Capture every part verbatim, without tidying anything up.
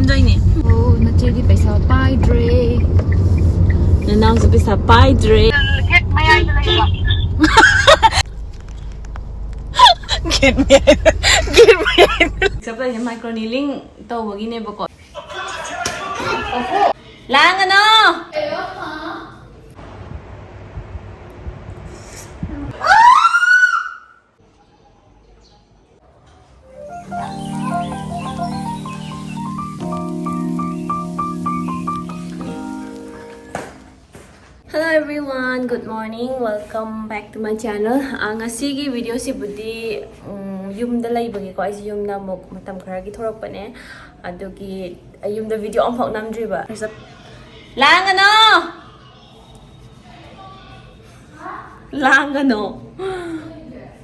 ꯗꯣꯏꯅꯦ꯫ ꯑꯣ, ꯅꯆꯦꯗꯤ ꯄꯩꯁꯥ ꯄꯥꯏꯗ꯭ꯔꯦ꯫ ꯅꯅꯥꯎꯁꯨ ꯄꯩꯁꯥ ꯄꯥꯏꯗ꯭ꯔꯦ꯫ ꯒꯦꯠ ꯃꯌꯥꯏꯗ ꯂꯩꯕ꯫ ꯒꯦꯠ ꯃꯌꯥꯏꯗ, ꯒꯦꯠ ꯃꯌꯥꯏꯗ꯫ ꯆꯞ ꯂꯩꯁꯦ microneedling ꯇꯧꯕꯒꯤꯅꯦꯕꯀꯣ꯫ ꯂꯥꯡꯒꯅꯣ꯫ Hello everyone, good morning, welcome back to my channel. ꯑ, ꯉꯁꯤꯒꯤ videoꯁꯤꯕꯨꯗꯤ, ꯎꯝ, ꯌꯨꯝꯗ ꯂꯩꯕꯒꯤꯀꯣ, ꯑꯩꯁꯦ ꯌꯨꯝꯗ ꯑꯃꯨꯛ ꯃꯇꯝ ꯈꯔꯒꯤ ꯊꯣꯛꯂꯛꯄꯅꯦ꯫ ꯑꯗꯨꯒꯤ ꯑꯩ ꯌꯨꯝꯗ video ꯑꯃꯐꯥꯎ ꯅꯝꯗ꯭ꯔꯤꯕ꯫ ꯂꯥꯡꯒꯅꯣ! ꯂꯥꯡꯒꯅꯣ꯫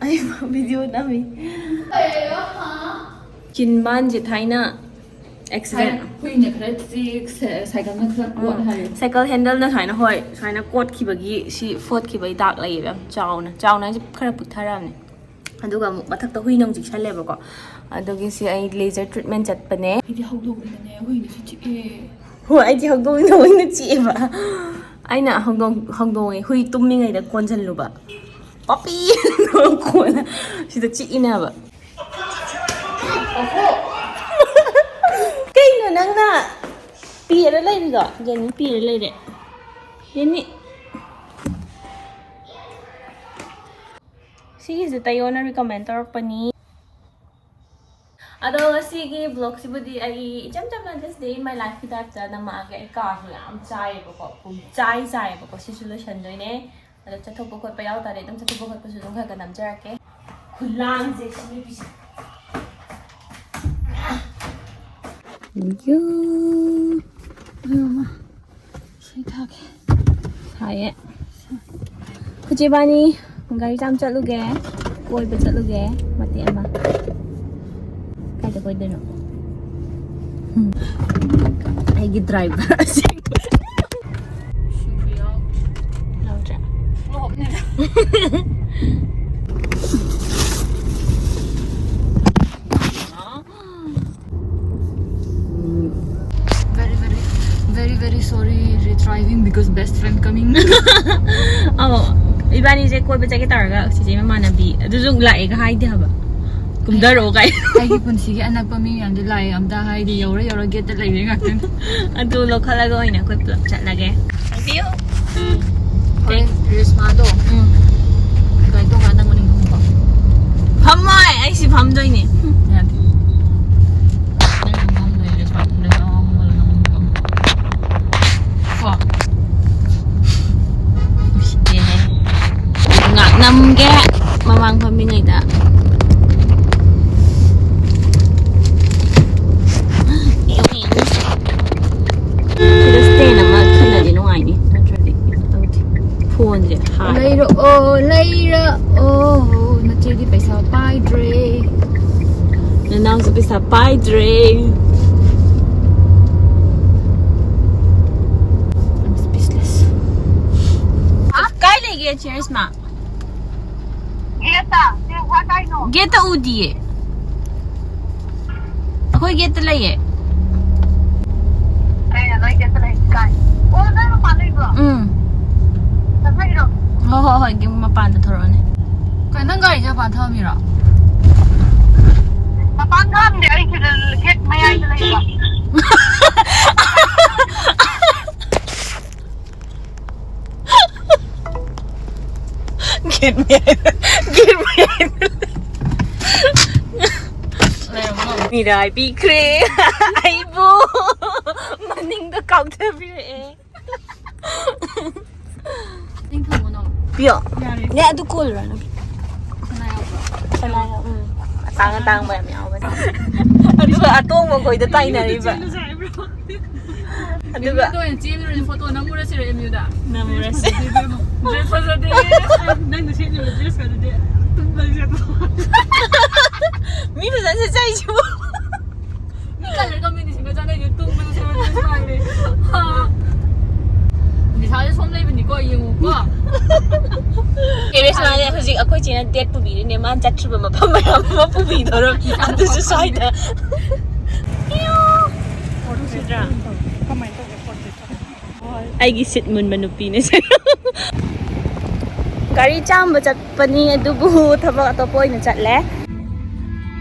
ꯑꯩ video ꯅꯝꯃꯤ꯫ ꯆꯤꯟꯕꯥꯟꯁꯦ ꯊꯥꯏꯅ accident꯫ ꯍꯨꯏꯅ ꯈꯔ ꯆꯤꯛ, ꯁꯥꯏꯀꯜꯅ ꯈꯔ ꯀꯣꯠ ꯍꯥꯏꯌꯨ꯫ ꯁꯥꯏꯀꯜ handleꯅ ꯁꯨꯃꯥꯏꯅ, ꯍꯣꯏ, ꯁꯨꯃꯥꯏꯅ ꯀꯣꯠꯈꯤꯕꯒꯤ ꯁꯤ ꯐꯣꯠꯈꯤꯕꯒꯤ ꯗꯥꯛ ꯂꯩꯌꯦꯕ ꯌꯥꯝ ꯆꯥꯎꯅ꯫ ꯆꯥꯎꯅ ꯍꯥꯏꯁꯦ ꯈꯔ ꯄꯨꯊꯔꯛꯑꯕꯅꯦ꯫ ꯑꯗꯨꯒ ꯑꯃꯨꯛ ꯃꯊꯛꯇ ꯍꯨꯏꯅ ꯑꯃꯨꯛ ꯆꯤꯛꯁꯜꯂꯦꯕꯀꯣ꯫ ꯑꯗꯨꯒꯤ ꯁꯤ ꯑꯩ laser treatment ꯆꯠꯄꯅꯦ꯫ ꯑꯩꯗꯤ ꯍꯧꯗꯣꯡꯅꯤꯅꯅꯦ ꯍꯨꯏꯅꯁꯨ ꯆꯤꯛꯑꯦ꯫ ꯍꯣꯏ, ꯑꯩꯗꯤ ꯍꯧꯗꯣꯡꯅ ꯍꯨꯏꯅ ꯆꯤꯛꯑꯦꯕ꯫ ꯑꯩꯅ ꯍꯧꯗꯣꯡ, ꯍꯧꯗꯣꯡꯉꯦ, ꯍꯨꯏ ꯇꯨꯝꯃꯤꯉꯩꯗ ꯀꯣꯟꯁꯤꯜꯂꯨꯕ꯫ ꯄꯄꯤ ꯀꯣꯟꯅ ꯁꯤꯗ ꯆꯤꯛꯏꯅꯦꯕ꯫ ꯀꯩꯅꯣ ꯅꯪꯅ ꯄꯤꯔ ꯂꯩꯔꯤꯗꯣ? ꯖꯦꯅꯤ ꯄꯤꯔ ꯂꯩꯔꯦ꯫ ꯖꯦꯅꯤ꯫ ꯁꯤꯒꯤꯁꯦ ꯇꯩꯌꯣꯅ recommend ꯇꯧꯔꯛꯄꯅꯤ꯫ ꯑꯗꯣ ꯉꯁꯤꯒꯤ vlogꯁꯤꯕꯨꯗꯤ ꯑꯩ ꯏꯆꯝ ꯆꯝꯅ just day in my lifeꯀꯤ typeꯇ ꯅꯝꯃꯛꯑꯒꯦ꯫ ꯑꯩ ꯀꯥꯁꯨ ꯌꯥꯝ ꯆꯥꯏꯌꯦꯕꯀꯣ, ꯄꯨꯡ ꯆꯥꯏ ꯆꯥꯏꯌꯦꯕꯀꯣ꯫ ꯁꯤꯁꯨ ꯂꯣꯏꯁꯟꯗꯣꯏꯅꯦ꯫ ꯑꯗꯣ ꯆꯠꯊꯣꯛꯄ ꯈꯣꯠꯄ ꯌꯥꯎ ꯇꯥꯔꯗꯤ ꯑꯗꯨꯝ ꯆꯠꯊꯣꯛꯄ ꯈꯣꯠꯄꯁꯨ ꯑꯗꯨꯝ ꯈꯔ ꯈꯔ ꯅꯝꯖꯔꯛꯀꯦ꯫ ꯈꯨꯂꯥꯡꯁꯦ ꯁꯤ ꯅꯨꯄꯤꯁꯦ꯫ ꯌꯨ꯫ ꯁꯤ ꯊꯥꯒꯦ꯫ ꯊꯥꯏꯌꯦ꯫ ꯍꯧꯖꯤꯛ ꯏꯕꯥꯅꯤ ꯒꯥꯔꯤ ꯆꯥꯝ ꯆꯠꯂꯨꯒꯦ, ꯀꯣꯏꯕ ꯆꯠꯂꯨꯒꯦ ꯃꯇꯦꯛ ꯑꯃ꯫ ꯀꯥꯏꯗ ꯀꯣꯏꯗꯣꯏꯅꯣ? ꯎꯝ꯫ ꯑꯩꯒꯤ driver ꯑꯁꯦꯡꯕ꯫ ꯂꯧꯗ꯭ꯔꯦ꯫ ꯂꯣꯞꯅꯤꯗ꯫ ꯎꯝ, Because best friend coming. ꯑꯧ, ꯏꯕꯥꯅꯤꯁꯦ ꯀꯣꯏꯕ ꯆꯠꯀꯦ ꯇꯧꯔꯒ ꯆꯤꯆꯦ ꯃꯃꯥꯟꯅꯕꯤ ꯑꯗꯨꯁꯨ ꯂꯥꯛꯑꯦꯒ ꯍꯥꯏꯗꯦ ꯍꯥꯏꯕ꯫ ꯀꯨꯝꯊꯔꯛꯑꯣ ꯀꯥꯏ꯫ ꯑꯩꯒꯤ ꯄꯨꯟꯁꯤꯒꯤ ꯑꯅꯛꯄ ꯃꯤ ꯃꯌꯥꯝꯗꯤ ꯂꯥꯛꯑꯦ ꯑꯝꯇ ꯍꯥꯏꯗꯤ ꯌꯧꯔ ꯌꯧꯔ ꯒꯦꯠꯇ ꯂꯩꯔꯦ ꯉꯥꯛꯇꯪ꯫ ꯑꯗꯨ ꯂꯧꯈꯠꯂꯒ ꯑꯣꯏꯅ ꯑꯩꯈꯣꯏ ꯄꯨꯂꯞ ꯆꯠꯂꯒꯦ꯫ ꯍꯣꯔꯦꯟ ꯔꯦꯁꯃꯥꯗꯣ ꯎꯝ꯫ ꯒꯥꯔꯤ ꯇꯣꯡꯉꯥꯟ ꯅꯪ ꯃꯅꯤꯡ ꯐꯝꯕ꯫ ꯐꯝꯃꯣꯏ, ꯑꯩ ꯁꯤ ꯐꯝꯗꯣꯏꯅꯦ꯫ ꯌꯥꯗꯦ꯫ ꯅꯪ ꯐꯝꯗꯣꯏꯅꯦ, ꯔꯦꯁꯃꯥ, ꯔꯦꯁꯃꯥ ꯐꯝꯍꯜꯂꯣ, ꯅꯪ ꯃꯅꯤꯡ ꯐꯝꯃꯣ꯫ ꯀꯣ꯫ ꯎꯁꯤꯠꯇꯦꯍꯦ꯫ ꯉꯥꯛ ꯅꯝꯒꯦ ꯃꯃꯥꯡ ꯐꯝꯃꯤꯉꯩꯗ꯫ ꯁꯤꯗ stand ꯑꯃ ꯈꯤꯜꯂꯗꯤ ꯅꯨꯡꯉꯥꯏꯅꯤ, ꯅꯠꯇ꯭ꯔꯗꯤ ꯀꯩꯅꯣ ꯇꯧꯗꯦ꯫ ꯐꯣꯟꯁꯦ ꯍꯥꯏ꯫ ꯂꯩꯔꯛꯑꯣ, ꯂꯩꯔꯛꯑꯣ, ꯅꯆꯦꯗꯤ ꯄꯩꯁꯥ ꯄꯥꯏꯗ꯭ꯔꯦ꯫ ꯅꯅꯥꯎꯁꯨ ꯄꯩꯁꯥ ꯄꯥꯏꯗ꯭ꯔꯦ꯫ I'm speechless. ꯀꯥꯏ ꯂꯩꯒꯦ ꯆꯦꯔꯁꯃꯥ? ꯒꯦꯠꯇ꯫ ꯁꯤ ꯋꯥ ꯀꯥꯏꯅꯣ? ꯒꯦꯠꯇ ꯎꯗꯤꯌꯦ꯫ ꯑꯩꯈꯣꯏ ꯒꯦꯠꯇ ꯂꯩꯌꯦ꯫ ꯀꯩꯅꯣ ꯅꯣꯏ ꯒꯦꯠꯇ ꯂꯩ? ꯀꯥꯏ? ꯑꯣ, ꯅꯣꯏ ꯃꯄꯥꯟ ꯂꯩꯕ꯭ꯔꯣ? ꯎꯝ꯫ ꯆꯪꯉꯛꯏꯔꯣ? ꯍꯣꯏ, ꯍꯣꯏ, ꯍꯣꯏ, ꯌꯨꯝ ꯃꯄꯥꯟꯗ ꯊꯣꯔꯛꯑꯣꯅꯦ꯫ ꯀꯩ, ꯅꯪ ꯒꯥꯔꯤꯁꯦ ꯃꯄꯥꯟ ꯊꯝꯃꯤꯔꯣ? ꯃꯄꯥꯟ ꯊꯝꯗꯦ, ꯑꯩ ꯁꯤꯗ ꯒꯦꯠ ꯃꯌꯥꯏꯗ ꯂꯩꯕ꯫ ꯒꯦꯠ ꯃꯌꯥꯏꯗ, ꯒꯦꯠ ꯃꯌꯥꯏꯗ꯫ ꯂꯩꯔꯝꯃꯣ꯫ ꯃꯤꯔꯥꯏ ꯄꯤꯈ꯭ꯔꯦ ꯑꯩꯕꯨ꯫ ꯃꯅꯤꯡꯗ ꯀꯥꯎꯊꯕꯤꯔꯛꯑꯦ꯫ ꯅꯤꯡꯊꯧ ꯃꯅꯥꯎ꯫ ꯄꯤꯌꯣ꯫ ꯌꯥꯔꯦ꯫ ꯅꯦ, ꯑꯗꯨ ꯀꯣꯜꯂꯨꯔꯅꯨ꯫ ꯁꯅꯥ ꯌꯥꯎꯕ꯭ꯔꯣ? ꯁꯅꯥ ꯌꯥꯎ-, ꯎꯝ꯫ ꯑꯇꯥꯡ ꯑꯇꯥꯡꯕ ꯌꯥꯝ ꯌꯥꯎꯕꯅꯦ꯫ ꯑꯗꯨꯒ ꯑꯇꯣꯡꯕ ꯈꯣꯏꯗ ꯇꯥꯏꯅꯔꯤꯕ꯫ ꯆꯦꯜꯂꯨꯁꯦ ꯍꯥꯏꯕ꯭ꯔꯣ? ꯑꯗꯨꯒ ꯑꯦꯝ ꯌꯨꯗ ꯑꯣꯏꯅ ꯆꯦꯜꯂꯨꯔꯁꯤ, ꯐꯣꯇꯣ ꯅꯝꯃꯨꯔꯁꯤꯔꯣ ꯑꯦꯝ ꯌꯨꯗ? ꯅꯝꯃꯨꯔꯁꯤ꯫ ꯗ꯭ꯔꯦꯁ ꯐꯖꯗꯦ ꯏꯕꯦꯝꯃ꯫ ꯗ꯭ꯔꯦꯁ ꯐꯖꯗꯦ꯫ ꯅꯪꯅ ꯁꯦꯠꯂꯤꯕ ꯗ꯭ꯔꯦꯁꯀꯗꯨꯗꯤ ꯇꯨꯝꯕ ꯆꯠꯄ꯫ ꯃꯤ ꯐꯖꯅ ꯁꯦꯠꯆꯩꯁꯤꯕꯨ꯫ ꯃꯤ colour combinationꯒ ꯆꯥꯟꯅꯩꯁꯦ ꯇꯨꯝꯕꯗ ꯁꯦꯠꯄ ꯗ꯭ꯔꯦꯁ ꯃꯥꯜꯂꯦ꯫ ꯍꯥ꯫ ꯅꯤꯁꯥꯁꯦ ꯁꯣꯝ ꯂꯩꯕꯅꯤꯀꯣ, ꯌꯦꯡꯉꯨꯀꯣ꯫ ꯑꯦ, ꯔꯦꯁꯃꯥꯅꯦ, ꯍꯧꯖꯤꯛ ꯑꯩꯈꯣꯏ ꯆꯦꯅ date ꯄꯨꯕꯤꯔꯤꯅꯦ, ꯃꯥꯅ ꯆꯠꯈꯤꯕ ꯃꯐꯝ ꯃꯌꯥꯝ ꯑꯃ ꯄꯨꯕꯤꯗꯣꯔꯝ꯫ ꯑꯗꯨꯁꯨ ꯁ꯭ꯋꯥꯏꯗ꯫ ꯅꯨꯡꯁꯤꯗ꯭ꯔꯥ? ꯀꯃꯥꯏꯅ ꯇꯧꯒꯦ ꯄꯣꯠꯁꯦ? ꯑꯩꯒꯤ ꯁꯤꯠ ꯃꯨꯟꯕ ꯅꯨꯄꯤꯅꯦ ꯁꯦ꯫ ꯒꯥꯔꯤ ꯆꯥꯝꯕ ꯆꯠꯄꯅꯤ, ꯑꯗꯨꯕꯨ ꯊꯕꯛ ꯑꯇꯣꯞꯄ ꯑꯣꯏꯅ ꯆꯠꯂꯦ꯫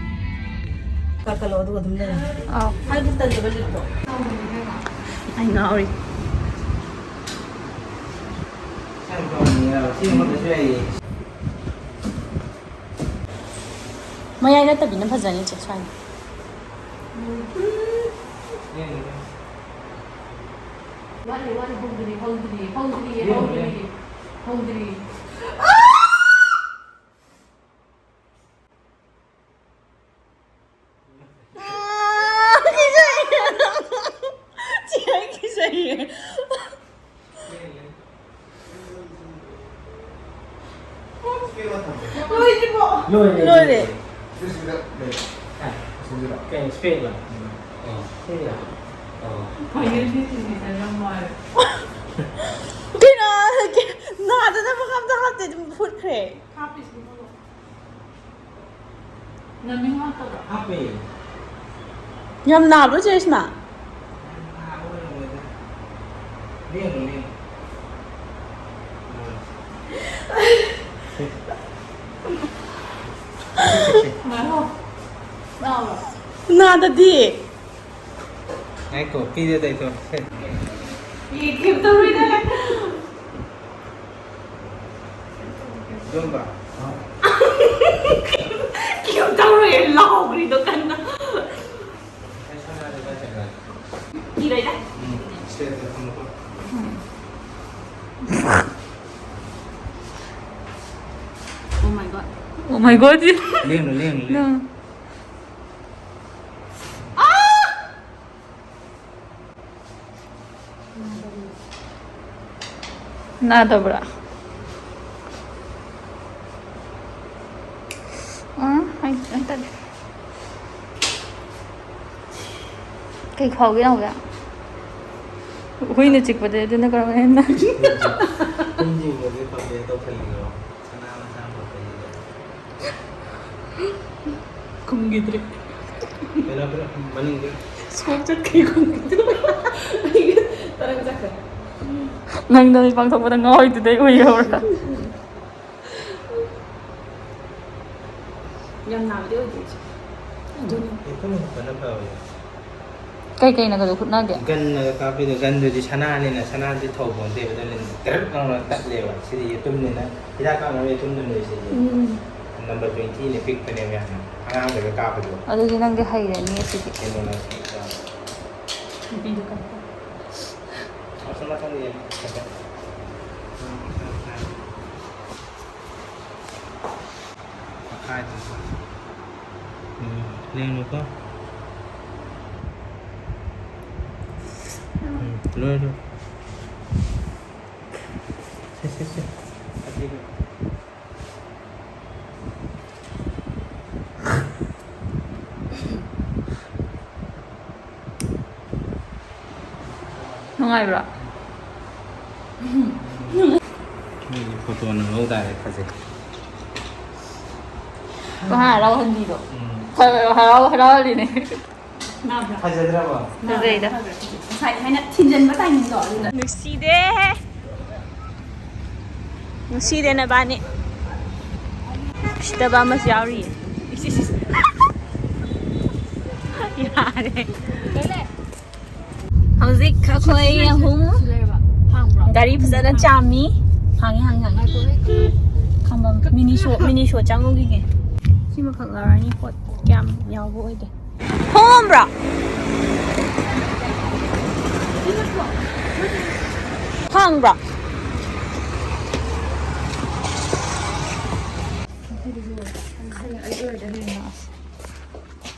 ꯀꯥꯈꯠꯂꯣ, ꯑꯗꯨꯒ ꯑꯗꯨꯝ ꯂꯩꯔꯣ꯫ ꯑꯥꯎ꯫ ꯍꯥꯏꯕ ꯇꯜꯂꯕ ꯂꯤꯞꯇꯣ꯫ ꯑꯩ ꯉꯥꯎꯔꯤ꯫ ꯁꯤ ꯑꯃꯗꯁꯨ ꯌꯥꯏꯌꯦ꯫ ꯃꯌꯥꯏ ꯅꯠꯇꯕꯤꯅ ꯐꯖꯅꯤ ꯆꯦ ꯁ꯭ꯋꯥꯏꯅ꯫ ꯌꯦꯡꯉꯦ꯫ ꯋꯥꯠꯂꯤ, ꯋꯥꯠꯂꯤ, ꯍꯧꯗ꯭ꯔꯤ, ꯍꯧꯗ꯭ꯔꯤ, ꯍꯧꯗ꯭ꯔꯤ, ꯌꯦꯡꯉꯦ꯫ ꯍꯧꯗ꯭ꯔꯤ, ꯍꯧꯗ꯭ꯔꯤ꯫ ꯆꯦ, ꯑꯩ ꯀꯤꯖꯩꯌꯦ꯫ ꯂꯣꯏꯗ꯭ꯔꯤꯕꯣ? ꯂꯣꯏꯔꯦ꯫ ꯂꯣꯏꯔꯦ꯫ ꯁꯤꯁꯤꯗ ꯂꯩ꯫ ꯑꯁꯤꯁꯤꯗ꯫ ꯀꯩꯅꯣ, ꯏꯁꯄꯦꯛꯂꯣ? ꯑꯣ꯫ ꯁꯤꯁꯤꯗ? ꯑꯣ꯫ ꯐꯥꯏꯅꯦꯜ ꯗꯦꯁꯇꯤꯅꯦꯁꯟ ꯌꯥꯝ ꯃꯥꯜꯂꯦ꯫ ꯀꯩꯅꯣ? ꯅꯥꯗꯅꯕꯒ ꯑꯝꯇ ꯍꯥꯞꯇꯦ, ꯑꯗꯨꯝ ꯐꯨꯠꯈ꯭ꯔꯦ꯫ ꯍꯥꯞꯄꯤꯁꯤꯗꯤ ꯃꯣꯔꯣꯛ꯫ ꯅꯃꯤꯡ ꯍꯥꯞꯇꯕ꯭ꯔꯣ? ꯍꯥꯞꯄꯦ꯫ ꯌꯥꯝ ꯅꯥꯕ꯭ꯔꯣ, ꯆꯦ ꯔꯦꯁꯃꯥ? ꯌꯥꯝ ꯅꯥꯕ ꯑꯣꯏꯔꯝꯃꯣꯏꯗ꯫ ꯂꯦꯡꯉꯨ, ꯂꯦꯡꯉꯨ꯫ ꯉꯥꯏꯈꯣ꯫ ꯅꯥꯕ꯭ꯔꯣ? ꯅꯥꯗꯗꯤ꯫ ꯉꯥꯏꯈꯣ, ꯄꯤꯗꯦ ꯇꯩꯊꯣꯛ꯫ ꯌꯦ, ꯀꯩꯝ ꯇꯧꯔꯣꯏꯗ꯫ ꯏꯗꯣꯝꯕ꯫ ꯀꯩꯝ ꯇꯧꯔꯣꯏ, ꯂꯥꯎꯈ꯭ꯔꯤꯗꯣ ꯀꯟꯅ꯫ ꯑꯩ ꯁꯣꯝꯗ ꯀꯥꯏ ꯆꯠꯈ꯭ꯔꯦ? ꯀꯤꯔꯣꯏꯗ꯫ ꯎꯝ, ꯁ꯭ꯇꯦꯖꯇ ꯊꯝꯃꯨꯀꯣ꯫ Oh my God. Oh my God. ꯂꯦꯡꯅꯨ, ꯂꯦꯡꯅꯨ, ꯂꯦꯡꯅꯨ꯫ No. ꯅꯥꯗꯕ꯭ꯔꯥ? ꯑꯥ, ꯍꯥꯏ-, ꯍꯥꯏꯇꯥꯔꯦ꯫ ꯀꯩ ꯈꯥꯎꯒꯦ ꯅꯥꯎꯕꯤ? ꯍꯨꯏꯅ ꯆꯤꯛꯄꯗꯩ ꯑꯗꯨꯅ ꯀꯔꯝꯕ ꯍꯦꯟꯅ? ꯍꯨꯏꯅ ꯆꯤꯛ-, ꯍꯨꯏꯅ ꯆꯤꯛꯄꯗꯩ ꯀꯝꯄ꯭ꯂꯦꯟ ꯇꯧꯁꯜꯂꯤꯔꯣ? ꯁꯅꯥ ꯃꯆꯥ ꯑꯃ ꯄꯨꯔꯛꯄꯅꯤꯗ꯫ ꯈꯨꯝꯈꯤꯗ꯭ꯔꯦ꯫ ꯀꯩꯅꯣ, ꯀꯩꯅꯣ, ꯃꯅꯤꯡꯗ꯫ ꯁꯣꯛ ꯆꯠꯈ꯭ꯔꯦ, ꯈꯨꯝꯈꯤꯗ꯭ꯔꯦ꯫ ꯑꯩ ꯇꯔꯪ ꯆꯠꯈ꯭ꯔꯦ꯫ ꯅꯪꯗꯣ ꯃꯤ ꯄꯥꯡꯊꯣꯛꯄꯗ ꯉꯥꯎꯔꯤꯗꯨꯗꯩ ꯎꯏ ꯍꯧꯔ꯫ ꯌꯥꯝ ꯅꯥꯕꯗꯤ ꯑꯣꯏꯗꯦ ꯑꯩꯁꯨ꯫ ꯑꯗꯨꯅꯤ꯫ ꯍꯦꯛꯇꯅ ꯍꯨꯠꯄꯅ ꯐꯕꯅꯦ꯫ ꯀꯩ ꯀꯩꯅꯒꯗꯣ ꯍꯨꯠꯅꯒꯦ? ꯒꯟꯅꯒ ꯀꯥꯞꯄꯤꯗꯣ, ꯒꯟꯗꯨꯗꯤ ꯁꯅꯥꯅꯤꯅ ꯁꯅꯥꯗꯤ ꯊꯧꯕꯣꯟꯇꯦꯕ, ꯑꯗꯨꯅ ꯇꯔꯛ ꯂꯥꯎꯅ ꯇꯠꯂꯦꯕ꯫ ꯁꯤꯗꯤ ꯌꯦꯇꯨꯝꯅꯤꯅ, ꯍꯤꯗꯥꯛ ꯀꯥꯞꯅꯕ ꯌꯦꯇꯨꯝꯗꯨ ꯅꯣꯏꯁꯤꯗꯤ꯫ ꯎꯝ꯫ ꯅꯝꯕꯔ ꯇ꯭ꯋꯦꯟꯇꯤꯅ ꯄꯤꯛꯄꯅꯦꯕ ꯌꯥꯝꯅ꯫ ꯑꯉꯥꯡꯗꯒ ꯀꯥꯞꯄꯗꯣ꯫ ꯑꯗꯨꯗꯤ ꯅꯪꯗꯤ ꯍꯩꯔꯅꯤ ꯑꯁꯤꯗꯤ꯫ ꯀꯩꯅꯣꯅ ꯄꯤꯛꯄ꯫ ꯅꯨꯄꯤꯗꯣ ꯀꯥꯞꯄ꯫ ꯑꯁꯣꯝ ꯅꯥꯀꯟꯒꯤ ꯃꯈꯥꯏꯗꯨꯗ꯫ ꯎꯝ, ꯂꯦꯡꯅꯨꯀꯣ꯫ ꯎꯝ, ꯂꯣꯏ, ꯂꯣꯏ꯫ ꯁꯦ, ꯁꯦ, ꯁꯦ꯫ ꯑꯗꯨꯗꯤ꯫ ꯅꯨꯡꯉꯥꯏꯕ꯭ꯔꯣ? ꯃꯤꯒꯤ ꯐꯣꯇꯣ ꯅꯝꯍꯧ ꯇꯥꯔꯦ, ꯐꯖꯩ꯫ ꯄꯪꯍꯥꯏ ꯍꯔꯥꯎꯍꯟꯕꯤꯗꯣ꯫ ꯎꯝ꯫ ꯍꯔꯥꯎ-, ꯍꯔꯥꯎ-, ꯍꯔꯥꯎꯍꯜꯂꯤꯅꯦ꯫ ꯐꯖꯗ꯭ꯔꯕꯣ? ꯐꯖꯩꯗ꯫ ꯉꯁꯥꯏ ꯍꯥꯏꯅ ꯊꯤꯟꯖꯟꯕ ꯇꯥꯏꯃꯤꯡꯗꯣ ꯑꯗꯨꯅ꯫ ꯅꯨꯡꯁꯤꯗꯦꯍꯦ꯫ ꯅꯨꯡꯁꯤꯗꯦ ꯅꯕꯥꯅꯤ꯫ ꯎꯁꯤꯠꯇꯕ ꯑꯃꯁꯨ ꯌꯥꯎꯔꯤꯌꯦ꯫ ꯏꯁ, ꯏꯁ, ꯏꯁ꯫ ꯌꯥꯔꯦ꯫ ꯍꯧꯖꯤꯛ ꯑꯩꯈꯣꯏ ꯑꯍꯨꯝ ꯒꯥꯔꯤ ꯐꯖꯅ ꯆꯥꯝꯃꯤ꯫ ꯍꯥꯡꯉꯤ, ꯍꯥꯡꯉꯤ, ꯍꯥꯡꯉꯤ꯫ ꯈꯥꯝꯕꯝ, ꯃꯤꯅꯤ ꯁꯣ, ꯃꯤꯅꯤ ꯁꯣ ꯆꯪꯉꯨꯈꯤꯒꯦ꯫ ꯁꯤꯃꯈꯛ ꯂꯧꯔꯅꯤ, ꯄꯣꯠ ꯀꯌꯥꯝ ꯌꯥꯎꯕ ꯑꯣꯏꯗꯦ꯫ ꯍꯣꯡꯉꯝꯕ꯭ꯔꯣ? ꯍꯥꯡꯕ꯭ꯔꯣ?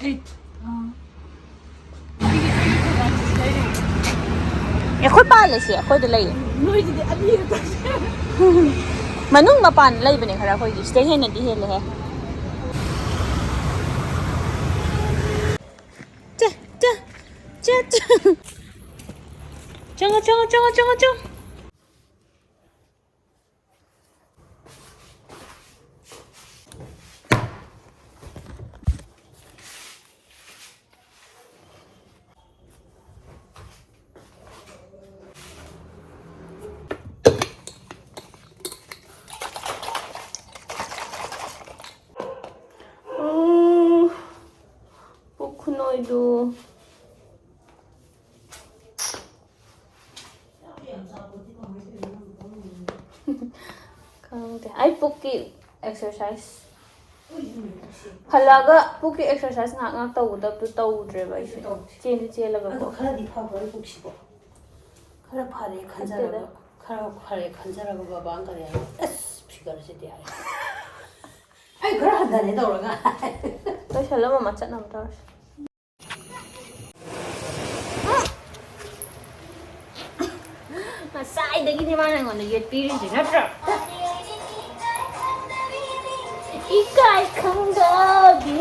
ꯑꯦ, ꯑꯩꯈꯣꯏ ꯄꯥꯜꯂꯦ ꯁꯤ, ꯑꯩꯈꯣꯏꯗ ꯂꯩꯌꯦ꯫ ꯅꯣꯏꯒꯤꯗꯤ ꯑꯅꯤꯔꯛ ꯇꯧꯁꯦ꯫ ꯃꯅꯨꯡ ꯃꯄꯥꯟ ꯂꯩꯕꯅꯦ ꯈꯔ ꯑꯩꯈꯣꯏꯒꯤ, ꯁꯤꯗꯩ ꯍꯦꯟꯅꯗꯤ ꯍꯦꯜꯂꯦꯍꯦ꯫ ꯆꯦ, ꯆꯦ, ꯆꯦ, ꯆꯦ꯫ ꯆꯪꯉꯣ, ꯆꯪꯉꯣ, ꯆꯪꯉꯣ, ꯆꯪꯉꯣ, ꯆꯪꯉꯣ꯫ ꯑꯗꯨ ꯈꯪꯗꯦ꯫ ꯑꯩ ꯄꯨꯛꯀꯤ ꯑꯦꯛꯁꯔꯁꯥꯏꯁ ꯍꯜꯂꯛꯑꯒ ꯄꯨꯛꯀꯤ ꯑꯦꯛꯁꯔꯁꯥꯏꯁ ꯉꯥꯏꯍꯥꯛ ꯉꯥꯏꯍꯥꯛ ꯇꯧꯒꯗꯕꯗꯨ ꯇꯧꯗ꯭ꯔꯦꯕ ꯑꯩꯁꯦ꯫ ꯇꯧꯗ꯭ꯔꯦ꯫ ꯆꯦꯟꯗꯤ ꯆꯦꯜꯂꯒꯀꯣ꯫ ꯑꯗꯣ ꯈꯔꯗꯤ ꯐꯕ꯭ꯔꯥ ꯑꯩ ꯄꯨꯛꯁꯤꯕꯣ? ꯈꯔ ꯐꯔꯦ ꯈꯟꯖꯔꯒ, ꯈꯪꯗꯦꯗ꯫ ꯈꯔ ꯐꯔꯦ ꯈꯟꯖꯔꯒ ꯕꯕꯥꯅ ꯀꯔꯤ ꯍꯥꯏ? ꯑꯁ, ꯐꯤꯒꯔꯁꯤꯗꯤ ꯍꯥꯏ꯫ ꯑꯩ ꯈꯔ ꯍꯟꯊꯔꯦ ꯇꯧꯔꯒ꯫ ꯂꯣꯏꯁꯜꯂꯣ ꯃꯃꯥ, ꯆꯠꯅꯕ ꯇꯧꯔꯁꯤ꯫ ꯉꯁꯥꯏꯗꯒꯤꯅꯦ ꯃꯥꯅ ꯑꯩꯉꯣꯟꯗ ꯌꯦꯠꯄꯤꯔꯤꯁꯦ, ꯅꯠꯇ꯭ꯔꯣ? ꯏꯀꯥꯏ ꯈꯪꯗꯕꯤ꯫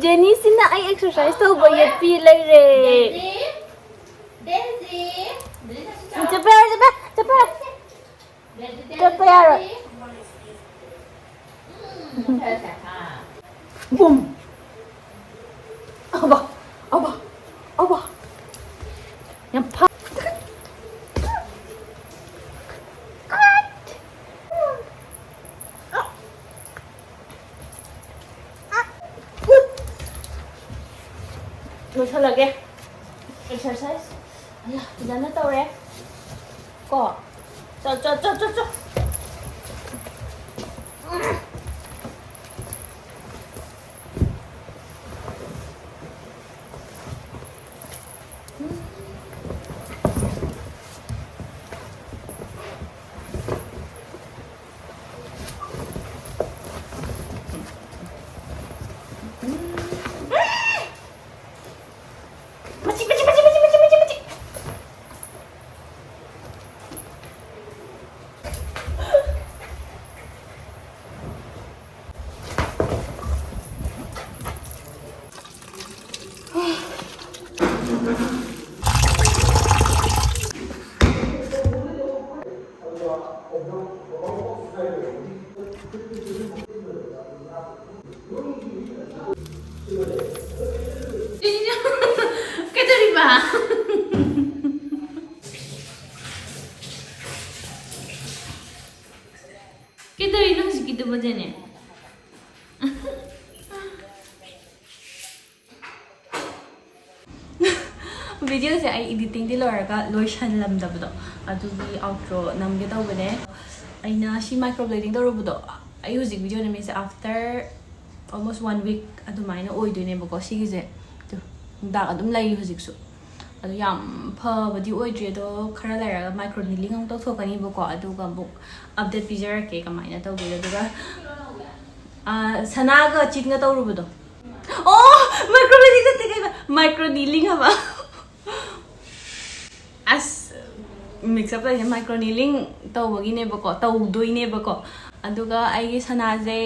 ꯖꯦꯅꯤꯁꯤꯅ ꯑꯩ ꯑꯦꯛꯁꯔꯁꯥꯏꯁ ꯇꯧꯕ ꯌꯦꯠꯄꯤ ꯂꯩꯔꯦ꯫ ꯆꯠꯄ ꯌꯥꯔꯣꯏ, ꯆꯠꯄ, ꯆꯠꯄ ꯌꯥꯔꯣꯏ꯫ ꯆꯠꯄ ꯌꯥꯔꯣꯏ꯫ ꯕꯨꯝ! ꯑꯕ! ꯑꯕ! ꯑꯕ! ꯌꯥꯝ ꯐ-, ꯂꯣꯏꯁꯜꯂꯒꯦ꯫ ꯑꯦꯛꯁꯔꯁꯥꯏꯁ꯫ ꯑꯌꯥ, ꯐꯖꯅ ꯇꯧꯔꯦ꯫ ꯀꯣ? ꯆꯣ, ꯆꯣ, ꯆꯣ, ꯆꯣ, ꯆꯣ꯫ ꯃꯆꯤ, ꯃꯆꯤ, ꯃꯆꯤ꯫ ꯃꯗꯨꯅꯦ꯫ ꯚꯤꯗꯤꯑꯣꯁꯦ ꯑꯩ ꯏꯗꯤꯇꯤꯡꯗꯤ ꯂꯣꯏꯔꯒ ꯂꯣꯏꯁꯜꯂꯝꯗꯕꯗꯣ, ꯑꯗꯨꯒꯤ ꯑꯥꯎꯇ꯭ꯔꯣ ꯅꯝꯒꯦ ꯇꯧꯕꯅꯦ꯫ ꯑꯩꯅ ꯁꯤ ꯃꯥꯏꯀ꯭ꯔꯣ ꯕ꯭ꯂꯦꯗꯤꯡ ꯇꯧꯔꯨꯕꯗꯣ, ꯑꯩ ꯍꯧꯖꯤꯛ video ꯅꯝꯃꯤꯁꯦ after almost one week ꯑꯗꯨꯃꯥꯏꯅ ꯑꯣꯏꯗꯣꯏꯅꯦꯕꯀꯣ ꯁꯤꯒꯤꯁꯦ꯫ ꯑꯗꯨ ꯗꯥꯛ ꯑꯗꯨꯝ ꯂꯩꯔꯤ ꯍꯧꯖꯤꯛꯁꯨ꯫ ꯑꯗꯨ ꯌꯥꯝ ꯐꯕꯗꯤ ꯑꯣꯏꯗ꯭ꯔꯤ, ꯑꯗꯣ ꯈꯔ ꯂꯩꯔꯒ ꯃꯥꯏꯀ꯭ꯔꯣ ꯅꯤꯂꯤꯡ ꯑꯃꯨꯛ ꯇꯧꯊꯣꯛꯀꯅꯤꯕꯀꯣ, ꯑꯗꯨꯒ ꯑꯃꯨꯛ ꯑꯞꯗꯦꯠ ꯄꯤꯖꯔꯛꯀꯦ ꯀꯃꯥꯏꯅ ꯇꯧꯒꯦꯗꯣ꯫ ꯑꯗꯨꯒ ꯑꯥ, ꯁꯅꯥꯒ ꯆꯤꯟꯒ ꯇꯧꯔꯨꯕꯗꯣ꯫ ꯑꯣ, ꯃꯥꯏꯀ꯭ꯔꯣ ꯕ꯭ꯂꯦꯗꯤꯡ ꯅꯠꯇꯦ, ꯀꯩꯕ? ꯃꯥꯏꯀ꯭ꯔꯣ ꯅꯤꯂꯤꯡ ꯍꯥꯏꯕ꯫ ꯑꯁ, ꯃꯤꯛꯁ ꯑꯞ ꯂꯩꯁꯦ꯫ ꯃꯥꯏꯀ꯭ꯔꯣ ꯅꯤꯂꯤꯡ ꯇꯧꯕꯒꯤꯅꯦꯕꯀꯣ, ꯇꯧꯗꯣꯏꯅꯦꯕꯀꯣ꯫ ꯑꯗꯨꯒ ꯑꯩꯒꯤ ꯁꯅꯥꯁꯦ,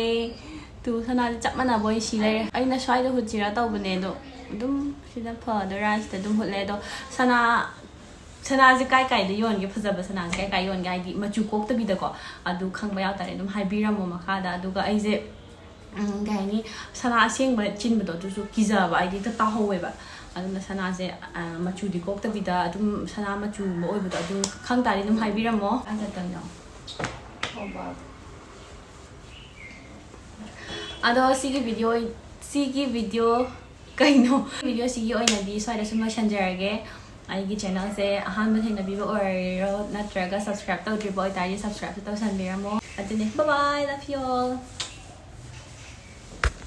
ꯇꯨ, ꯁꯅꯥꯁꯦ ꯆꯞ ꯃꯥꯟꯅꯕ ꯑꯣꯏꯅ ꯁꯤ ꯂꯩꯔꯦ꯫ ꯑꯩꯅ ꯁ꯭ꯋꯥꯏꯗ ꯍꯨꯠꯁꯤꯔꯥ ꯇꯧꯕꯅꯦ, ꯑꯗꯣ ꯑꯗꯨꯝ ꯁꯤꯗ ꯐꯗꯣꯏꯔꯥ ꯁꯤꯗ ꯑꯗꯨꯝ ꯍꯨꯠꯂꯦ꯫ ꯑꯗꯣ ꯁꯅꯥ, ꯁꯅꯥꯁꯦ ꯀꯥꯏ ꯀꯥꯏꯗ ꯌꯣꯟꯒꯦ, ꯐꯖꯕ ꯁꯅꯥꯁꯦ ꯀꯥꯏ ꯀꯥꯏ ꯌꯣꯟꯒꯦ, ꯍꯥꯏꯗꯤ ꯃꯆꯨ ꯀꯣꯛꯇꯕꯤꯗꯀꯣ, ꯑꯗꯨ ꯈꯪꯕ ꯌꯥꯎ ꯇꯥꯔꯦ ꯑꯗꯨꯝ ꯍꯥꯏꯕꯤꯔꯝꯃꯣ ꯃꯈꯥꯗ꯫ ꯑꯗꯨꯒ ꯑꯩꯁꯦ, ꯎꯝ, ꯀꯩ ꯍꯥꯏꯅꯤ, ꯁꯅꯥ ꯑꯁꯦꯡꯕ ꯆꯤꯟꯕꯗꯣ ꯑꯗꯨꯁꯨ ꯀꯤꯖꯕ, ꯍꯥꯏꯗꯤ ꯍꯦꯛꯇ ꯇꯥꯍꯧꯋꯦꯕ꯫ ꯑꯗꯨꯅ ꯁꯅꯥꯁꯦ, ꯑ, ꯃꯆꯨꯗꯤ ꯀꯣꯛꯇꯕꯤꯗ ꯑꯗꯨꯝ ꯁꯅꯥ ꯃꯆꯨꯒꯨꯝꯕ ꯑꯣꯏꯕꯗꯣ ꯑꯗꯨ ꯈꯪ ꯇꯥꯔꯗꯤ ꯑꯗꯨꯝ ꯍꯥꯏꯕꯤꯔꯝꯃꯣ꯫ ꯑꯗꯣ ꯁꯤꯒꯤ ꯚꯤꯗꯤꯑꯣ, ꯁꯤꯒꯤ ꯚꯤꯗꯤꯑꯣ, ꯀꯩꯅꯣ, ꯚꯤꯗꯤꯑꯣꯁꯤꯒꯤ ꯑꯣꯏꯅꯗꯤ ꯁ꯭ꯋꯥꯏꯗ ꯁꯨꯝ ꯂꯣꯏꯁꯤꯟꯖꯔꯒꯦ꯫ ꯑꯩꯒꯤ ꯆꯦꯅꯦꯜꯁꯦ ꯑꯍꯥꯟꯕ ꯊꯦꯡꯅꯕꯤꯕ ꯑꯣꯏꯔꯣ, ꯅꯠꯇ꯭ꯔꯒ ꯁꯕꯁꯀ꯭ꯔꯥꯏꯕ ꯇꯧꯗ꯭ꯔꯤꯕ ꯑꯣꯏꯇꯥꯔꯗꯤ ꯁꯕꯁꯀ꯭ꯔꯥꯏꯕꯁꯨ ꯇꯧꯁꯟꯕꯤꯔꯝꯃꯣ꯫ ꯑꯗꯨꯅꯦ, bye bye, love you all.